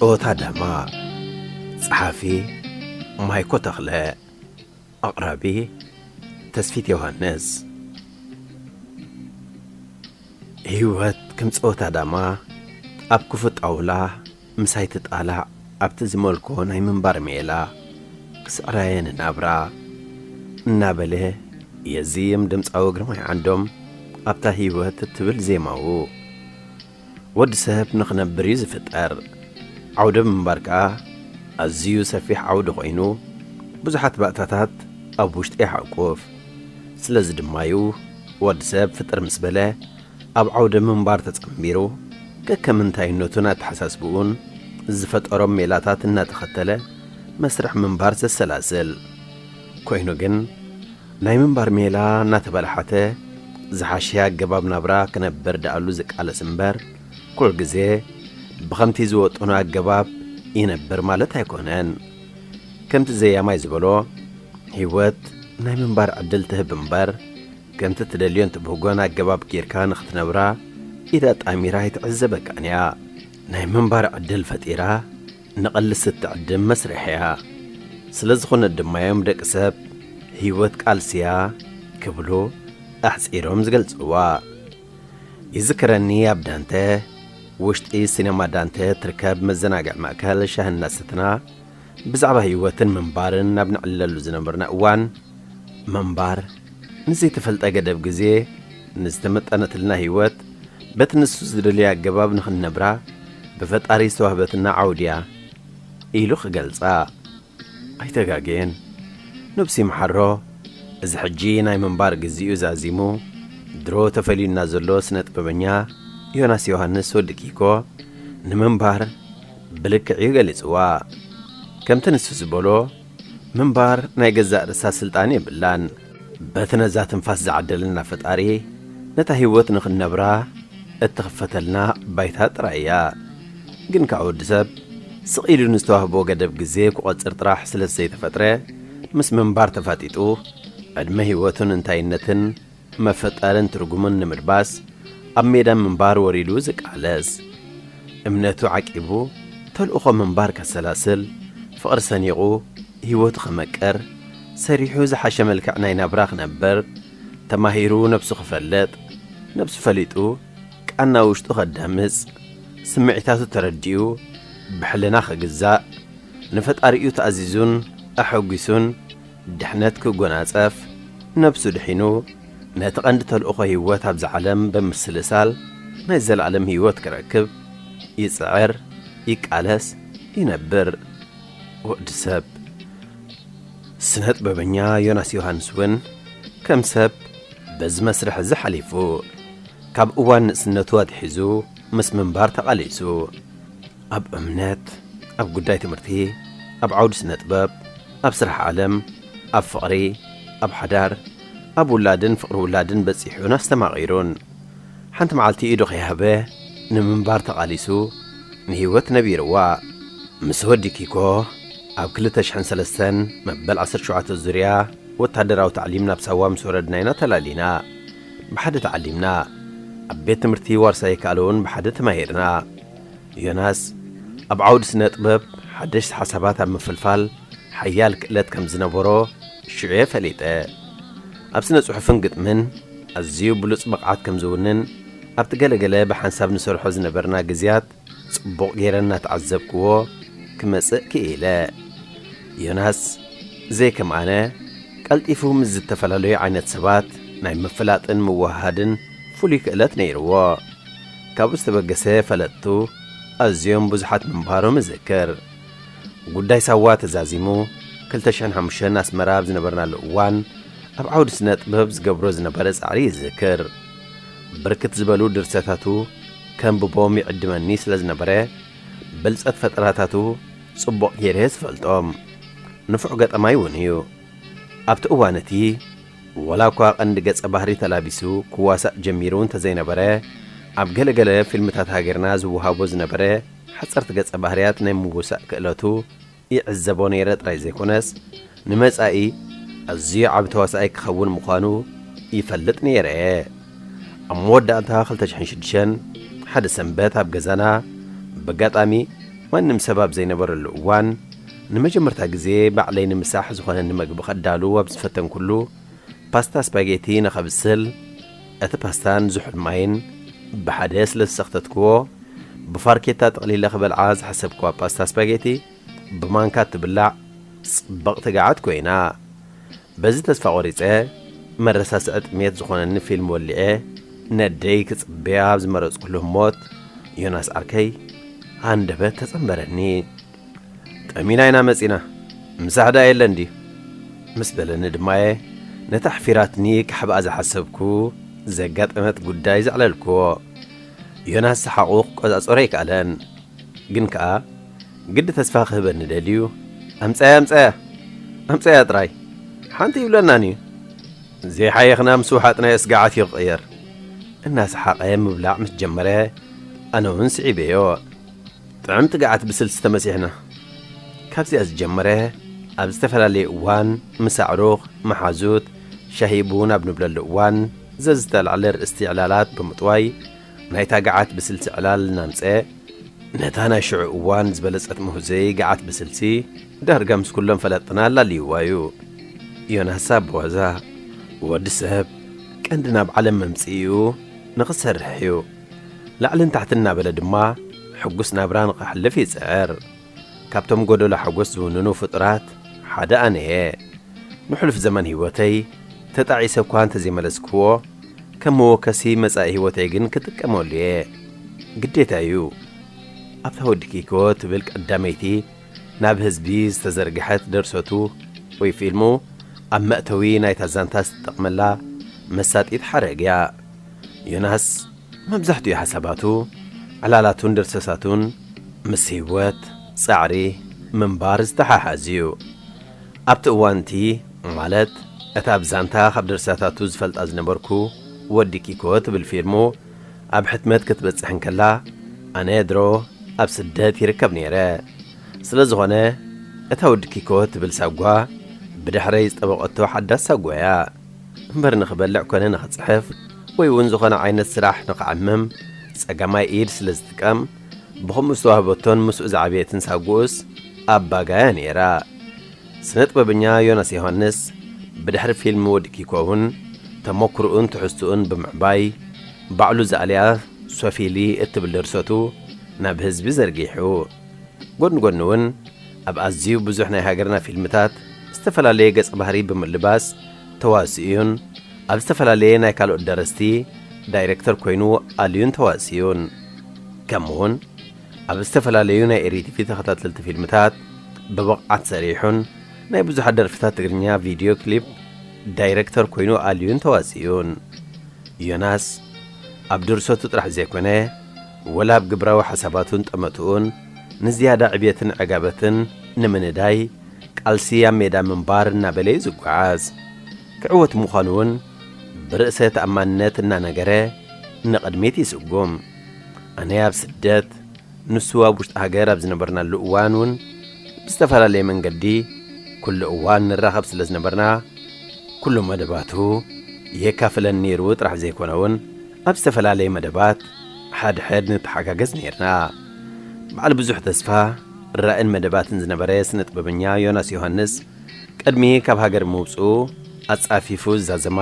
ጸወታ ዳማ። ጸሓፊ ማይኮ ተኽለ። ኣቕራቢ ተስፊት ዮሃንስ። ህይወት ከም ጸወታ ዳማ ኣብ ክፉት ጣውላ ምሳይ ትጣላዕ ኣብቲ ዝመልኮ ናይ ምንባር ሜላ ክስዕራየ ንናብራ እናበለ የዝይም ድምጻዊ ግርማይ ዓንዶም ኣብታ ህይወት እትብል ዜማኡ። ወዲ ሰብ ንኽነብር እዩ ዝፍጠር። ዓውደ ምንባር ከኣ ኣዝዩ ሰፊሕ ዓውዲ ኮይኑ ብዙሓት ባእታታት ኣብ ውሽጢ ይሓቁፍ። ስለዚ ድማ እዩ ወዲ ሰብ ፍጥር ምስ በለ ኣብ ዓውደ ምንባር ተጸንቢሩ ከከም እንታይነቱን ኣተሓሳስብኡን ዝፈጠሮም ሜላታት እናተኸተለ መስርሕ ምንባር ዘሰላስል። ኮይኑ ግን ናይ ምንባር ሜላ እናተበላሓተ ዝሓሸ ኣገባብ ናብራ ክነብር ደኣሉ ዝቃለስ እምበር ኩል ግዜ ብኸምቲ ዝወጠኖ ኣገባብ ይነብር ማለት ኣይኮነን። ከምቲ ዘያማይ ዝበሎ ህይወት ናይ ምንባር ዕድል ትህብ እምበር ከምቲ ትደልዮን ትብህጎን ኣገባብ ጌርካ ንኽትነብራ ኢዳ ጣሚራ ኣይትዕዘበካን እያ። ናይ ምንባር ዕድል ፈጢራ ንቐልስ እትዕድም መስርሕ እያ። ስለ ዝኾነ ድማ እዮም ደቂ ሰብ ህይወት ቃልሲ እያ ክብሉ ኣሕጺሮም ዝገልጽዋ። ይዝክረኒ ኣብ ዳንተ ውሽጢ ሲነማ ዳንተ ትርከብ መዘናግዒ ማእከል ሻሂ እናሰትና ብዛዕባ ህይወትን ምንባርን ናብ ንዕለሉ ዝነበርና እዋን ምንባር ንዘይተፈልጠ ገደብ ግዜ ንዝተመጠነትልና ህይወት በቲ ንሱ ዝደልዮ ኣገባብ ንኽንነብራ ብፈጣሪ ዝተዋህበትና ዓውዲ እያ ኢሉ ክገልጻ ኣይተጋግየን። ነብሲ ይምሓሮ፣ እዚ ሕጂ ናይ ምንባር ግዚኡ ዛዚሙ ድሮ ተፈልዩና ዘሎ ስነ ጥበበኛ ዮናስ ዮሃንስ ወዲ ኪኮ ንምንባር ብልክዕ እዩ ገሊጽዋ። ከምቲ ንሱ ዝበሎ ምንባር ናይ ገዛእ ርእሳ ስልጣን የብላን። በቲ ነዛ ትንፋስ ዝዓደለና ፈጣሪ ነታ ህይወት ንኽንነብራ እትኽፈተልና ባይታ ጥራይ እያ። ግን ከዓ ወዲ ሰብ ስቕ ኢሉ ንዝተዋህቦ ገደብ ግዜ ክቖጽር ጥራሕ ስለ ዘይተፈጥረ ምስ ምንባር ተፋጢጡ ዕድመ ህይወቱን እንታይነትን መፈጠርን ትርጉምን ንምድባስ ኣብ ሜዳ ምንባር ወሪዱ ዝቃለስ፣ እምነቱ ዓቂቡ ተልእኾ ምንባር ከሰላስል፣ ፍቕሪ ሰኒቑ ህይወቱ ክመቅር፣ ሰሪሑ ዝሓሸ መልክዕ ናይ ናብራ ክነብር፣ ተማሂሩ ነብሱ ክፈልጥ፣ ነብሱ ፈሊጡ ቃና ውሽጡ ከዳምጽ፣ ስምዒታቱ ተረዲኡ ብሕልና ክግዛእ፣ ንፈጣሪኡ ተኣዚዙን ኣሐጒሱን ድሕነት ክጎናጸፍ፣ ነብሱ ድሒኑ ነቲ ቀንዲ ተልእኾ ህይወት ኣብዛ ዓለም ብምስልሳል ናይ ዘለኣለም ህይወት ክረክብ ይጽዕር፣ ይቃለስ፣ ይነብር። ወዲ ሰብ። ስነ ጥበበኛ ዮናስ ዮሃንስ እውን ከም ሰብ በዚ መስርሕ እዚ ሓሊፉ፣ ካብ እዋን ንእስነቱ ኣትሒዙ ምስ ምንባር ተቓሊሱ። ኣብ እምነት፣ ኣብ ጉዳይ ትምህርቲ፣ ኣብ ዓውዲ ስነ ጥበብ፣ ኣብ ስራሕ ዓለም፣ ኣብ ፍቕሪ፣ ኣብ ሓዳር፣ ኣብ ውላድን ፍቕሪ ውላድን በጺሑን ኣስተማቒሩን። ሓንቲ መዓልቲ ኢዱ ከይሃበ ንምንባር ተቓሊሱ ንህይወት ነቢርዋ። ምስ ወዲ ኪኮ ኣብ ክልተ ሽሕን ሰለስተን መበል ዓሰርተ ሸውዓተ ዙርያ ወታደራዊ ታዕሊም ናብ ሳዋ ምስ ወረድና ኢና ተላሊና። ብሓደ ተዓሊምና። ኣብ ቤት ትምህርቲ ዋርሳይ ካልእ እውን ብሓደ ተማሂርና። ዮናስ ኣብ ዓውዲ ስነ ጥበብ ሓደሽቲ ሓሳባት ኣብ ምፍልፋል ሓያል ክእለት ከም ዝነበሮ ሽዑ እየ ፈሊጠ። ኣብ ስነ ጽሑፍን ግጥምን ኣዝዩ ብሉጽ ብቕዓት ከም ዝውንን ኣብቲ ገለገለ ብሓንሳብ ንሰርሖ ዝነበርና ግዜያት ጽቡቕ ገይረ እናተዓዘብክዎ ክመጽእ ክኢለ። ዮናስ ዘይከም ኣነ ቀልጢፉ ምስ ዝተፈላለዩ ዓይነት ሰባት ናይ ምፍላጥን ምውህሃድን ፍሉይ ክእለት ነይርዎ። ካብኡ ዝተበገሰ ፈለጥቱ ኣዝዮም ብዙሓት ምንባሮም እዝክር። ጉዳይ ሳዋ ተዛዚሙ ክልተ ሽሕን ሓሙሽተን ኣስመራ ኣብ ዝነበርናሉ እዋን ኣብ ዓውዲ ስነ ጥበብ ዝገብሮ ዝነበረ ጻዕሪ ይዝክር። ብርክት ዝበሉ ድርሰታቱ ከንብቦም ይዕድመኒ ስለ ዝነበረ ብልጸት ፈጠራታቱ ጽቡቕ ገይረ ዝፈልጦም። ንፉዕ ገጣማይ እውን እዩ። ኣብቲ እዋን እቲ ወላ እኳ ቀንዲ ገጸ ባህሪ ተላቢሱ ክዋሳእ ጀሚሩ እንተዘይነበረ ኣብ ገለገለ ፊልምታት ሃገርና ዝወሃቦ ዝነበረ ሓጸርቲ ገጸ ባህርያት ናይ ምውሳእ ክእለቱ ይዕዘቦ ነይረ ጥራይ ዘይኮነስ ንመጻኢ ኣዝዩ ዓቢ ተዋሳኣይ ክኸውን ምዃኑ ይፈልጥ ነይረ እየ። ኣብ መወዳእታ ክልተ ሽሕን ሽዱሽተን ሓደ ሰንበት ኣብ ገዛና ብኣጋጣሚ ማንም ሰብ ኣብ ዘይነበረሉ እዋን፣ ንመጀመርታ ግዜ ባዕለይ ንምሳሕ ዝኾነኒ መግቢ ከዳሉ ኣብ ዝፈተንኩሉ፣ ፓስታ ስፓጌቲ ንኸብስል፣ እቲ ፓስታን ዝሑል ማይን ብሓደ ስለ ዝሰኽተትክዎ፣ ብፋርኬታ ጠቕሊለ ክበልዓ ዝሓሰብክዋ ፓስታ ስፓጌቲ ብማንካ ትብላዕ ጽብቕቲ ገዓት ኮይና። በዚ ተስፋ ቆሪጸ፣ መረሳስዒ ጥሜት ዝኾነኒ ፊልም ወሊዐ፣ ነደይ ክጽበያ ኣብ ዝመረጽኩሉ ህሞት፣ ዮናስ ዓርከይ ሃንደበት ተጸንበረኒ። "ጠሚና ኢና መጺና፣ ምሳሕ ደኣ የለን ድዩ?" ምስ በለኒ ድማየ፣ ነታ ኣሕፊራትኒ ክሕብኣ ዝሓሰብኩ ዘጋጠመት ጉዳይ ዘዕለልክዎ። ዮናስ ሰሓቑ ክቆጻጸሮ ኣይከኣለን። ግን ከኣ ግዲ ተስፋ ክህበኒ ደልዩ፣ "ኣምጻያ፣ ኣምጻያ፣ ኣምጻያ ጥራይ፣ ሓንቲ ይብለናን እዩ። ዘይሓየኽና ምስ ውሓጥናዮ ስጋዓት እዩ ክቕየር።" እናሰሓቐ ምብላዕ ምስ ጀመረ፣ ኣነ እውን ስዒበዮ። ጥዕምቲ ገዓት ብስልሲ ተመሲሕና። ካብዚኣ ዝጀመረ፣ ኣብ ዝተፈላለየ እዋን ምስ ኣዕሩኽ፣ መሓዙት፣ ሻሂ ቡን ኣብ ንብለሉ እዋን ዘዝተላዕለ ርእስቲ ዕላላት ብምጥዋይ፣ ናይታ ገዓት ብስልሲ ዕላል እናምጸ፣ ነታ ናይ ሽዑ እዋን ዝበለጸት ምህዞይ ገዓት ብስልሲ ዳርጋ ምስ ኩሎም ፈለጥና ኣላልይዋ እዩ። ዮናስ ኣቦዋዛ፣ ወዲ ሰብ ቀንዲ ናብ ዓለም መምጽኢኡ ንኽሰርሕ እዩ። ላዕልን ታሕትን እናበለ ድማ ሕጉስ ናብራ ንኽሓልፍ ይጽዕር። ካብቶም ጎደሎ ሓጎስ ዝውንኑ ፍጡራት ሓደ ኣነ እየ። ንሕሉፍ ዘመን ህይወተይ ተጣዒሰ እኳ እንተዘይመለስክዎ፣ ከም መወከሲ መጻኢ ህይወተይ ግን ክጥቀመሉ እየ። ግዴታ እዩ። ኣብታ ወዲ ኪኮ ትብል ቀዳመይቲ ናብ ህዝቢ ዝተዘርግሐት ደርሰቱ ወይ ፊልሙ፣ ኣብ መእተዊ ናይታ ዛንታ ዝተጠቕመላ መሳጢት ሓረግ እያ። ዮናስ መብዛሕትኡ ሓሳባቱ፣ ዕላላቱን ድርሰታቱን ምስ ህይወት፣ ጻዕሪ፣ ምንባር ዝተሓሓዝ እዩ። ኣብቲ እዋንቲ፣ ማለት እታ ኣብ ዛንታ ካብ ድርሰታቱ ዝፈልጣ ዝነበርኩ ወዲ ኪኮ ትብል ፊልሙ ኣብ ሕትመት ክትበጽሕ እንከላ፣ ኣነ ድሮ ኣብ ስደት ይርከብ ነይረ። ስለ ዝኾነ፣ እታ ወዲ ኪኮ ትብል ሳጓ ብድሕረይ ዝጠበቐቶ ሓዳስ ሳጓ እያ። እምበር ንኽበልዕ ኮነ ንኽጽሕፍ ወይ እውን ዝኾነ ዓይነት ስራሕ ንኽዓምም ጸጋማይ ኢድ ስለ ዝጥቀም፣ ብኸምኡ ዝተዋህበቶን ምስኡ ዝዓበየትን ሳጉኡስ ኣባጋያ ነይራ። ስነ ጥበበኛ ዮናስ ዮሃንስ ብድሕሪ ፊልም ወዲ ኪኮ እውን ተመኩርኡን ትሕዝትኡን ብምዕባይ፣ ባዕሉ ዝኣልያ ሶፊሊ እትብል ድርሰቱ ናብ ህዝቢ ዘርጊሑ። ጎድኒ ጎድኒ እውን ኣብ ኣዝዩ ብዙሕ ናይ ሃገርና ፊልምታት ዝተፈላለየ ገጸ ባህሪ ብምልባስ ተዋሲኡን ኣብ ዝተፈላለየ ናይ ካልኦት ደረስቲ ዳይረክተር ኮይኑ ኣልዩን ተዋሲኡን። ከምኡውን ኣብ ዝተፈላለዩ ናይ ኤሪቲቪ ተኸታተልቲ ፊልምታት ብብቕዓት ሰሪሑን ናይ ብዙሓት ደርፍታት ትግርኛ ቪድዮ ክሊፕ ዳይረክተር ኮይኑ ኣልዩን ተዋሲኡን። ዮናስ ኣብ ድርሰቱ ጥራሕ ዘይኮነ፣ ወላ ኣብ ግብራዊ ሓሳባቱን ጠመትኡን ንዝያዳ ዕብየትን ዕጋበትን ንምንዳይ ቃልሲ ኣብ ሜዳ ምንባር እናበለ እዩ ዝጓዓዝ። ክዕወት ምዃኑ እውን ብርእሰ ተኣማንነት እናነገረ ንቕድሚት ይስጉም። ኣነ ኣብ ስደት፣ ንሱ ኣብ ውሽጢ ሃገር ኣብ ዝነበርናሉ እዋን እውን ብዝተፈላለየ መንገዲ ኩሉ እዋን ንራኸብ ስለ ዝነበርና፣ ኩሉ መደባቱ የካፍለን ነይሩ ጥራሕ ዘይኮነ እውን ኣብ ዝተፈላለየ መደባት ሓድሕድ ንተሓጋገዝ ነይርና። በዓል ብዙሕ ተስፋ፣ ራእን መደባትን ዝነበረ ስነ ጥበበኛ ዮናስ ዮሃንስ ቅድሚ ካብ ሃገር ምውፅኡ ኣጻፊፉ ዝዛዘማ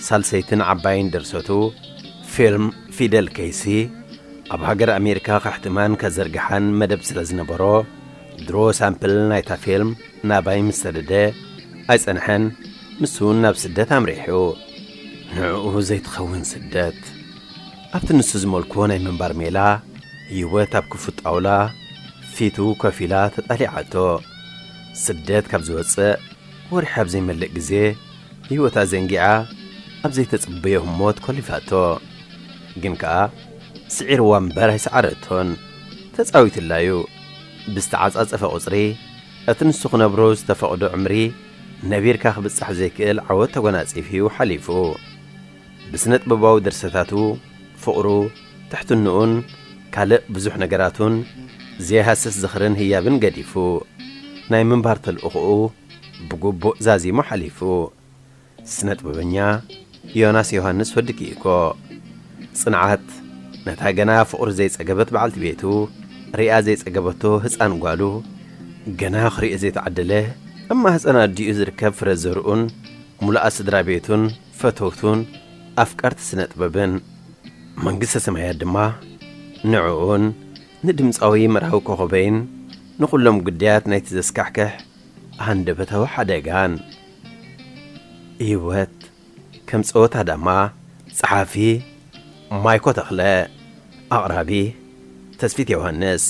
ሳልሰይትን ዓባይን ድርሰቱ ፊልም ፊደል ከይሲ ኣብ ሃገር ኣሜሪካ ከሕትማን ከዘርግሓን መደብ ስለ ዝነበሮ፣ ድሮ ሳምፕል ናይታ ፊልም ናባይ ምስ ሰደደ ኣይጸንሐን፣ ንሱ እውን ናብ ስደት ኣምሪሑ። ንዕኡ ዘይትኸውን ስደት። ኣብቲ ንሱ ዝመልኮ ናይ ምንባር ሜላ፣ ህይወት ኣብ ክፉት ጣውላ ፊቱ ኮፍ ኢላ ተጣሊዓቶ። ስደት ካብ ዝወጽእ ወርሒ ኣብ ዘይመልእ ግዜ፣ ህይወታ ዘንጊዓ ኣብ ዘይተጽበዮ ህሞት ኮሊፋቶ። ግን ከኣ ስዒርዋ እምበር ኣይሰዓረቶን። ተጻዊትላዩ። ብዝተዓጻጸፈ ቁጽሪ፣ እቲ ንሱ ክነብሮ ዝተፈቕዶ ዕምሪ ነቢርካ ክብጻሕ ዘይክእል ዓወት ተጎናጺፉ ሓሊፉ። ብስነ ጥበባዊ ድርሰታቱ፣ ፍቕሩ፣ ትሕትንኡን ካልእ ብዙሕ ነገራቱን ዘይሃስስ ዝኽርን ህያብን ገዲፉ፣ ናይ ምንባር ተልእኾኡ ብግቡእ ዛዚሙ ሓሊፉ። ስነ ጥበበኛ ዮናስ ዮሃንስ ወዲ ኪኢኮ። ጽንዓት፣ ነታ ገና ፍቕሩ ዘይጸገበት በዓልቲ ቤቱ፣ ሪኣ ዘይጸገበቶ ህፃን ጓሉ፣ ገና ክሪኦ ዘይተዓደለ ኣብ ማህፀን ኣዲኡ ዝርከብ ፍረ ዘርኡን ሙሉኣ ስድራ ቤቱን ፈተውቱን ኣፍቀርቲ ስነ ጥበብን መንግስተ ሰማያት ድማ ንዕኡን ንድምፃዊ መርሃዊ ኮኸበይን ንኹሎም ግዳያት ናይቲ ዘስካሕክሕ ሃንደበታዊ ሓደጋን። ህይወት ከም ጸወታ ዳማ። ጸሓፊ ማይኮ ተኽለ። ኣቕራቢ ተስፊት ዮሃንስ።